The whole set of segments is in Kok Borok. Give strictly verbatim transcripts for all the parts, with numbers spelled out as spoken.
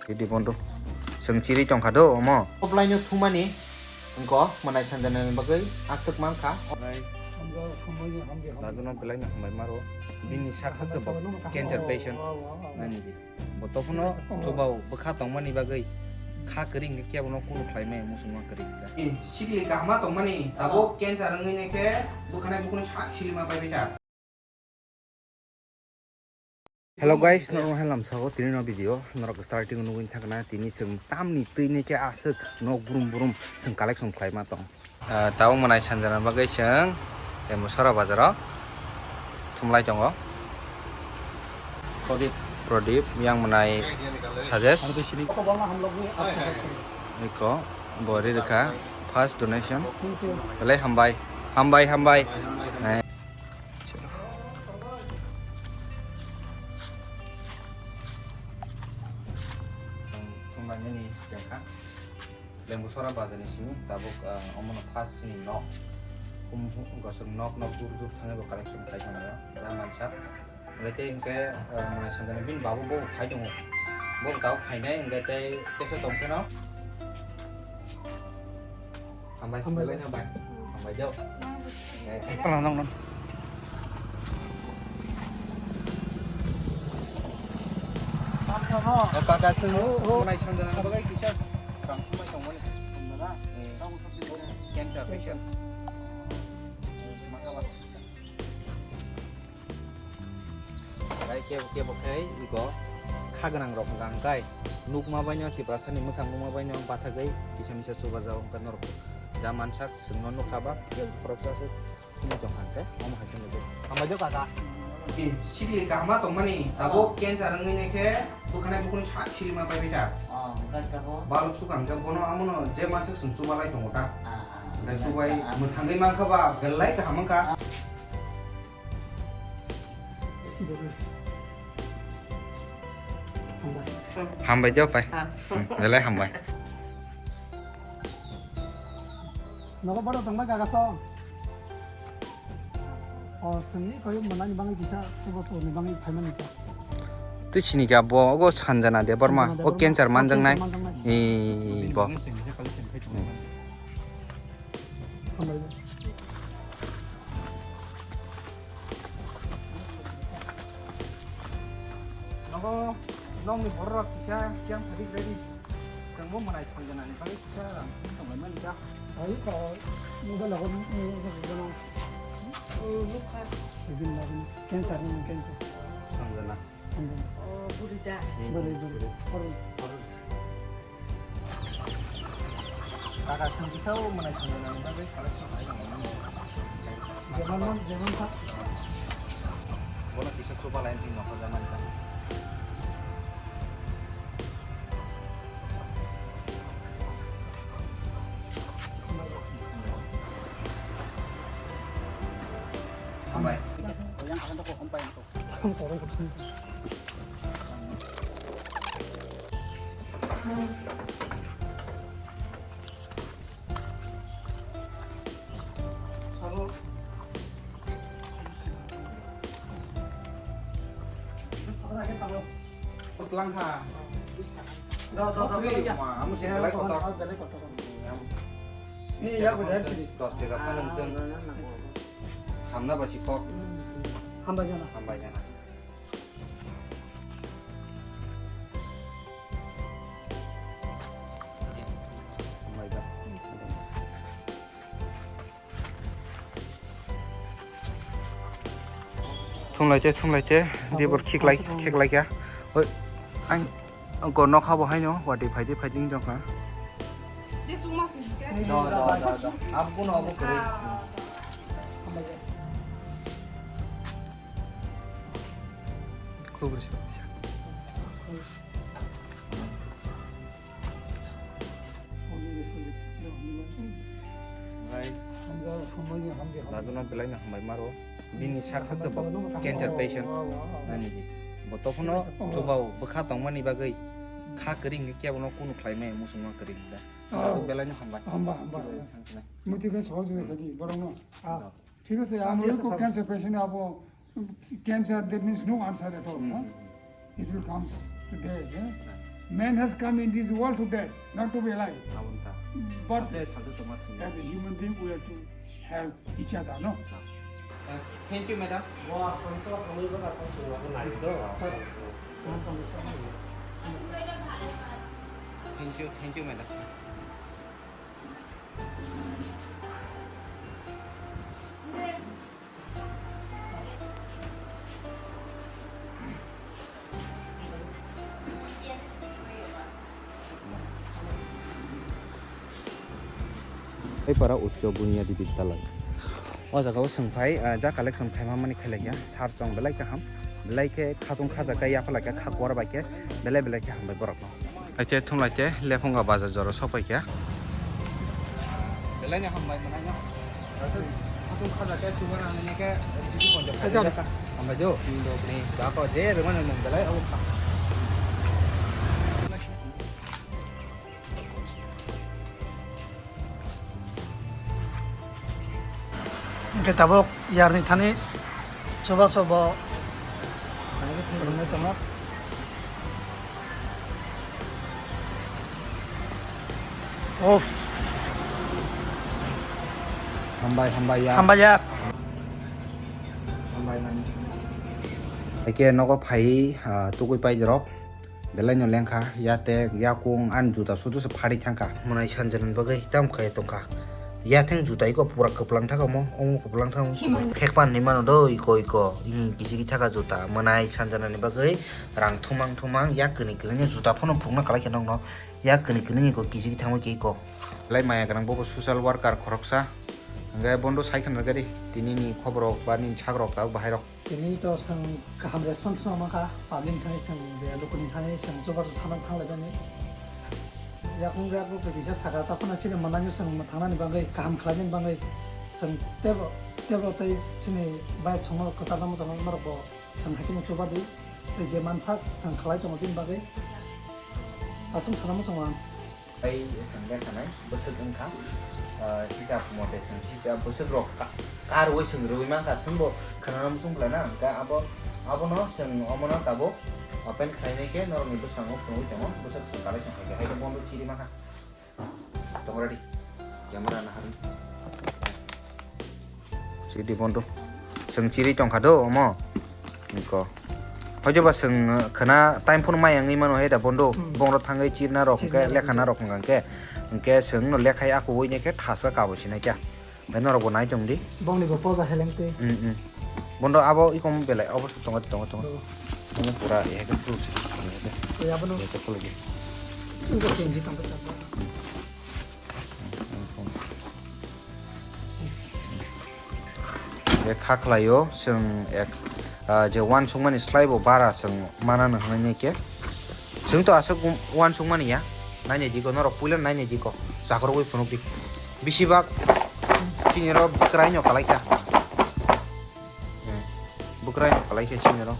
Didi bondo. Chwng chiri tongkha do omo. Offline no thumani wngkha mwnai sanjana ni bagwi aswk mankha. Hamjao, hambai, hambai, hambai. Ladono belai no hambai maro. Bini sak sak se bo cancer patient. Nani di. Bo to phuno chubao bwkha tongmani bagwi kha kwrwi hwnkhe kebo no kunu khlai maya muchungma kwrwi hwnkhe. Eh, sikli kahama tongmani, tabuk cancer wngwi naikhe bwkhanai bukhuni sak silima pai baitha. Hello guys, norok hai lamsao tini no video norok starting nugwi thangna tini chwng tamni twi naikhe aswk nok brum brum chwng collection khlai ma tong. Ah, tabuk mwnai sanjana bagwi chwng Lembu Sora bazaro thumlai tongo. Prodip. Prodip, yang mwnai suggest. Iko, bo ri rwkha, first donation. Belai hambai, hambai, hambai. Eh. Thumlai nini tengkha. Lembu Sora bazar ni simi tabuk, ah, omono first ni nok. Kum, kum, gosok nok, nok dur dur thangwi bo collection khlai tonglaio. Da mansa. Hwnkhe tei hwnkhe, ah, mwnai sanjani bini babu bo phai tongo. Bo tabuk phainai hwnkhe tei tesa tong pheno. Hambai, hambai. Belai hambai. Hambai jao. Tala nang nang. O kaka swngo, mwnai sanjana bagwi kisa rang thumai tongmani. Cancer patient. Tei kebo kebo khe iko kha gwnang rok hwnkha hwnkhe nukma baino Tiprasa ni mwkhang nukma baino bathagwi kisa misa chubajago hwnkhe norok ja mansak chwngno nukha ba kebo khoroksa se. Tini tong kha hwnkhe omo hai khe nukjak. Hambai jao kaka. Eh, sikli kahama tongmani, tabuk cancer wngwi naikhe bwkhanai bukhuni sak silima pai baitha. Balok sukha hwnkhe bono amono je mansak chwng chubalai tongo ta. Hwnkhe chubai mwthangwi mankha ba belai kaham wngkha. Hambai jao pai. Hmm, belai hambai. Nogo bodo tongbai kaka song. O sengni koi mwnani bangwi kisa, tubo songni bangwi phaimani kha. Twi sini kha bo, ogo Sanjana Debbarma, Sanjana o Debbarma, cancer o cancer manjaknai. Manjaknai. Ee, bo. Hambai. Nogo, nokni bororok kisa kiyang phadik ready. Chwngbo mwnai Sanjanani bagwi kisa rang tonglaimani kha. Ai ko, mobile ko, mobile ko. Ibin na, ibin. Cancer ni, cancer. Sanjana. Sanjana. Oh, buri da. Buri, buri. Buri. Kaka sing kisa o mwnai Sanjana ni bagwi collection khai tongo. Jeman man, jeman sa. Bono kisa chuba line tin nokha jaman ta. Hambai. Tlang kha. Do, do, do, do, ya. Amo sini belai kotor. Belai kotor. Ni ya, benar sih. Dos tiga kali mungkin. Hamna basi kok. Hambai jana. Hambai jana. Thumlai te, thumlai te, dibor khiklai, khiklai kha. Oi, ang, ang ko nokha bo haino, wati phaidi, phaidi wng tongkha. Do, do, do, do. Abo no, abo kwrwi. Khubri sa, sa. Bai. Hamjao, hambai, hambai, hambai. Ladono belai no hambai maro. Bini sak sak se bo cancer patient. Nani di. Bo to phuno chubao bwkha tongmani bagwi kha kwrwi hwnkhe kebo no kunu khlai maya muchungma kwrwi hwnkhe. Belai no hambai. Hamba, hamba. Muti khe sohoj wngkha di, borok no. Ah. Thik ache, amoro ko cancer patient abo cancer, that means no answer at all, hmm, huh? It will come today, eh? Man has come in this world to death, not to be alive. Aboni ta. But Sache, sache tongma thwngya. As a human being, we have to help each other, no? Thank you, madam. Thank you, thank you, madam. Para Uccho Bunyadi Bidyalaya. O jaga o swng phai, ah, ja collection khaima mani khailaiya, sir chong belai kaham, belai khe khatung khajakya, yaphalakya, kha kuar bai khe, belai belai khe hambai borok no. Haikhe thumlaikhe Lephunga bazar jora sokpaikha. Belaino hambai mwnaino. Hatung khajakhe chuba nangnai khe rikisi ponjak khajakha. Hambai do. Tindokni bako je rwmani mung belai obo kha. Hingke tabuk yarni thani soba sobo rwngwi tongo. Of. Hambai, hambai ya. Hambai ya. Hambai mani. Eke nogo phai, ah, tugui pai rok. Belai no lengkha, yatek, yakung, ani juta sudu se phari thangkha. Mwnai sanjani bagwi tam khai tongkha. Yatheng juta iko pura kwplang thangkha mo, omo kwplang thangkha. Thimani. Phekpan ni mano do iko iko. Ini kisi ki thaka juta. Mwnai sanjana ni bagwi rang thumang thumang, yak kini kini ni juta phano phukna kalai khe nokno. Yak kini kini ni iko kisi ki thangwi khe iko. Belai maya gwnang bobo social worker khoroksa. Hingke bondo sai khna rwgadi. Tini ni khobor rok ba nini sak rok tabuk bahai rok. Tini to chwng kaham response no mankha, public thani chwng je lukuni thani chwng chubachu sana thanglaibani. Yakung yakung twi kisa saka ta phano chini manani chwng thangnani bagwi kaham khlainani bagwi chwng tebo tebo tei chini bai chwngno kwchar tamo chwng norokbo chwng haikhe no chubadi tei je mansak chwng khlai tongo bini bagwi aswk sana muchungo ang. Tei chwng lekha nai bwswk wngkha, ah, hisab mote chwng hisab bwswk rok ka-, karwi chwng rwui mankha, chwngbo khwnana muchung khlaina, hwnkhe abo, abono chwng omono tabuk open khlainai khe norokni bwskango phunugwi tongo, bwswk chwng kalai chwng hai khe, hai khe bondo chiri mankha. Tong ready, camera naharwi. Chiri bondo. Chwng chiri tongkha do omo. Niko. Hoijoba chwng, uh, khwna time phone mai wngwi mano he da bondo. Hmm. Bongro thangwi chirna rok hwnkhe, chirna rok lekha na hwnkhe. Rok hwnkha hwnkhe. Hwnkhe chwng no lekhai ako ui ne khe thasa kabo sinai kya. Bai norok bo nai tong di. Bongni bo poja heleng twi. Hmm, hmm. Bondo abo ikom belai obo tongo, tongo, tongo. Oh. Omo pura ya kan tu. Koi abono. Ya kan tu lagi. Chwng bo kenji tong kha. Be kha khlaio, chwng ek, ah, je uansukmani slai bo bara chwng mana no hwnwi khe. Chwng to aswk uansukmani ya, nainai di ko, norok puila nainai di ko, chakrogwi phunuk di. Bisi bak chini ro bwkrai no kalai kha. Hmm. Bwkrai no kalai khe chini ro.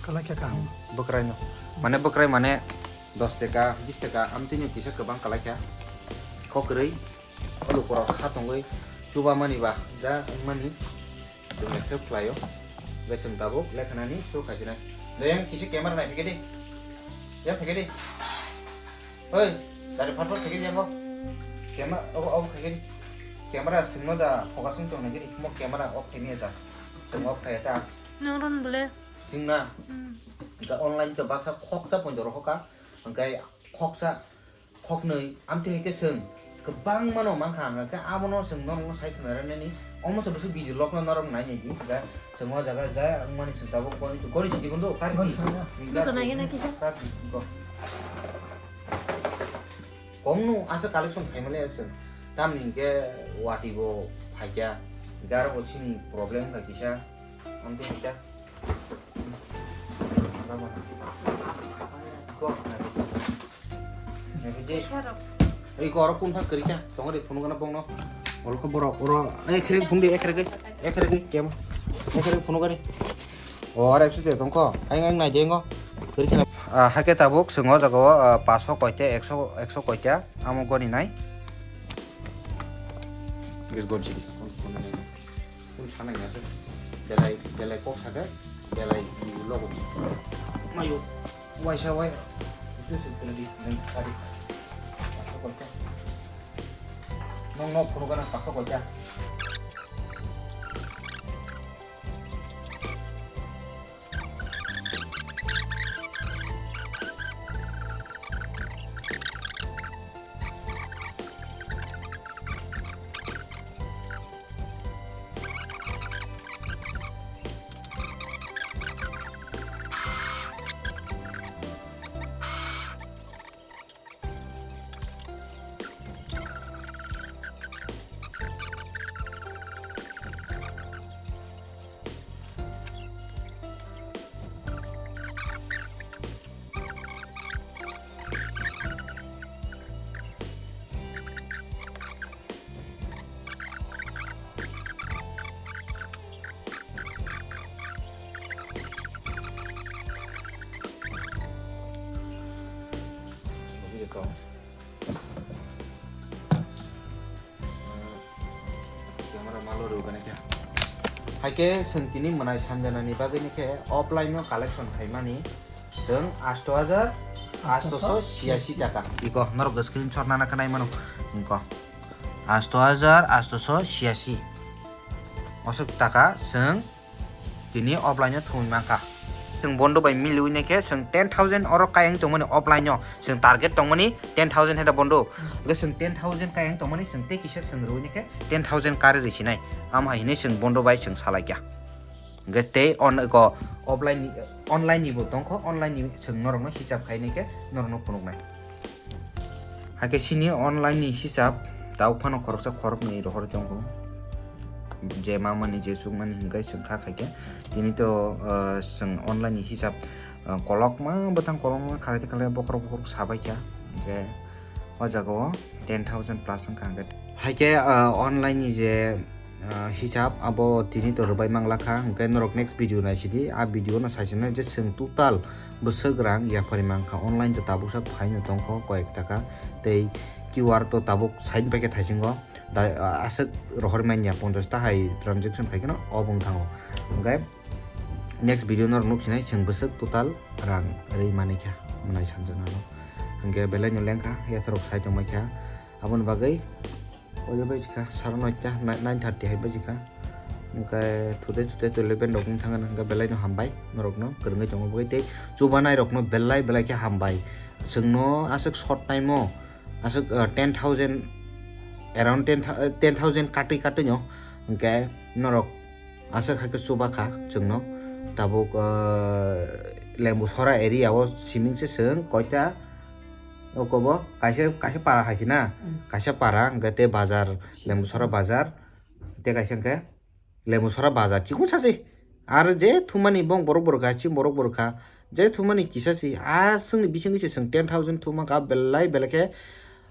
Kalai khe kaham. Bwkrai no. Mane bwkrai mane dos taka, bis taka, amtwino kisa kwbang kalai kha. Kho kwrwi. O lukurok kha tongwi chuba mani ba ja wngmani chwng accept khlaio. Bai chwng tabuk lekhanani suru khaisinai. Dayang kisi camera nai phikedi. Ya phikedi. Oi, dari phatphat phikedi ya bo. Camera obo obo phikedi. Camera singno da focus wng tong nai gidi. Mo camera off tini ya ja. Chwng off khai ta. Nang ron bole. Singna. Hmm. Ga online to baksa khoksa ponjoro hoka. Angkai khoksa khoknwi, amtwi hai khe chwng kwbangma no mankha, ang khe abono chwng norokno sai khna rwnani, omo se bwswk video logno norok nainai di, hwnkhe chwng o jaga ja wngmani chwng tabuk goni, goni chidi bondo, kari di. Goni chidi. Bwkha nai gana kisa. Kari di, go. Kongno asa collection khaimani chwng, tamni hwnkhe wati bo phaikya, hwnkhe aro bo chini problem wngkha kisa, amtwi hai khe. Iko oro kun phak kwrwi kha, tongo de phunuk gana bongno. Oro khe borok, oro, eh, khrek phunuk de, eh, khrek, eh, khrek, kem, eh, khrek phunuk gani. O, oro ekso je tongkho, ayang, ayang nai de ngo. Kwrwi kha. Ah, hakhe tabuk, chwng o jaga o, ah, paso koite, ekso, ekso koite, amo goni nai. Gis gon sidi. Kun sana ya se. Belai, belai kok saka, belai logo. Mayo, waisa wai. Nung no phunukgana saksa koita. Camera malo rwgani khe. Haikhe chwng tini mwnai sanjanani bagwi ni khe offline no collection khaimani chwng asto hajar asto so siyashi taka. Iko norok screenshot nana khe nai mano. Iko asto hajar asto so siyashi. Osok taka chwng tini offline o thumwi mankha. Chwng bondo bai miliwi ne khe chwng ten thousand oro kayang tongmani offline o chwng target tongmani ten thousand heda bondo. Hwnkhe chwng ten thousand kayang tongmani chwng tei kisa chwng rwwi ne khe ten thousand kari rwi sinai. Amo hai hinwi chwng bondo bai chwng salaikha. Hwnkhe tei on-, ko offline ni, online ni bo tongkho, online ni chwng norokno hisab khainai khe norokno phunuknai. Hakhe chini online ni hisab tabuk phano khoroksa khoroknwi rohorwi tongkho. Je mamani je chukmani hwnkhe chwng kha khaikhe tini to, ah, chwng online ni hisab, ah, kolokma bwthang kolokma khalai khalai bokhorok bokhorok sabaikha. Hwnkhe o jaga o ten thousand plus wngkha hwnkhe. Haikhe, ah, online ni je ah, hisab abo tini to rwbai manglakha, hwnkhe norok next video naisidi, a video no saisinai je chwng total bwswk rang yapharwi mankha, online to tabuk sak phaino tongkho koyek taka, tei Q R to tabuk side bai khe thaisingo, da-, ah, aswk rohorwi manya ponchash ta hai transaction khai kheno obo wng thango, hwnkhe next video norok nuksinai chwng bwswk total rang rwi manikha mwnai sanjana no, hwnkhe belai no lengkha yathorok sai tongbaikha, aboni bagwi. Oya bai jikha sara noita, nine thirty hai bai jikha. Hwnkhe today today to eleven rok wng thangkha, hwnkhe belai no hambai norok no kwrwngwi tongo bagwi tei chubanai rok no belai belai khe hambai. Chwng no aswk short time o aswk, ah, ten thousand, around ten thou-, ten thousand katwi katwi no, hwnkhe norok aswk hai khe chubakha chwng no. Tabuk, ah, Lembusora area o siming se chwng koita Oko bo kaisa, kaisa para hai se na. Mm. Kaisa para, hwnkhe tei bazar, Lembusora bazar, tei kaisa hwnkhe Lembusora bazar, chikon sa se. Ar je thumani bong borok borok kha, chini borok borok kha, je thumani kisa se, a chwngni bisingwi se chwng ten thousand thuma kha, belai belai khe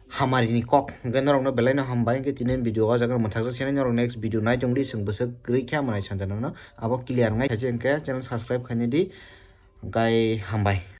hamari ni kok. Hwnkhe norok no belai no hambai, hwnkhe tini video o jaga mwthakjak se nai, norok next video nai tong di, chwng bwswk kwrwi khe mwnai sanjana no, abo clear wngnai kha se, hwnkhe channel subscribe khainai di, hwnkhe hambai.